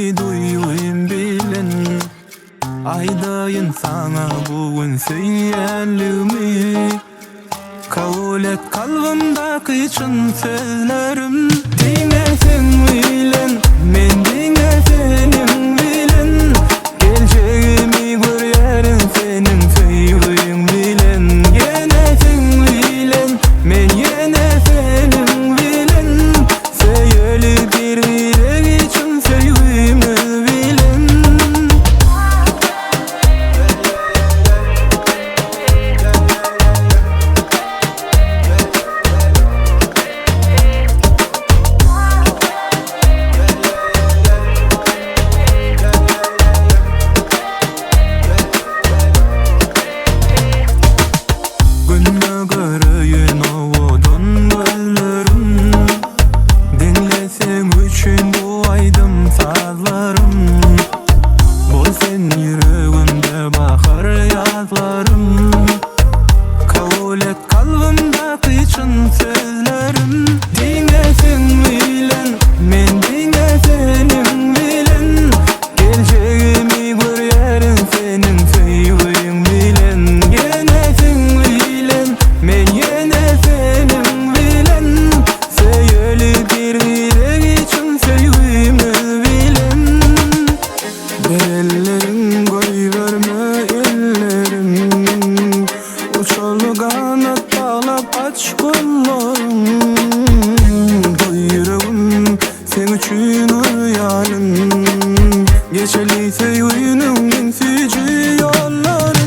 Duýgym bilen aýdaýyn saňa bu gün söýýänligimi Kabul et kalbymdaky çyn sözlerim Diňe seň bilen men diňe seniň bilen Geljegimi görýärin seniň söýgüň bilen Ýene seň bilen men ýene seniň bilen Söýeli bir-biregi çyn söýgimiz bilen. Günde göreýin owadan gözleriň Diňle seň üçin bu aýdym sazlarym Bol sen ýüregimde bahar ýazlarym Kabul et kalbymdaky çyn sözlerim Diňe seň bilen men diňe seniň bilen Geljegimi görýärin seniň söýgüň bilen Ýene seň bilen, men ýene seniň bilen Söýeli bir-biregi çyn söýgimiz bilen Ber elleriň goýberme ellerim Uçaly ganat baglap aç gollaryň Duý ýüregim Seň üçin urýaryn Geçeli söýginiň iň süýji ýollary.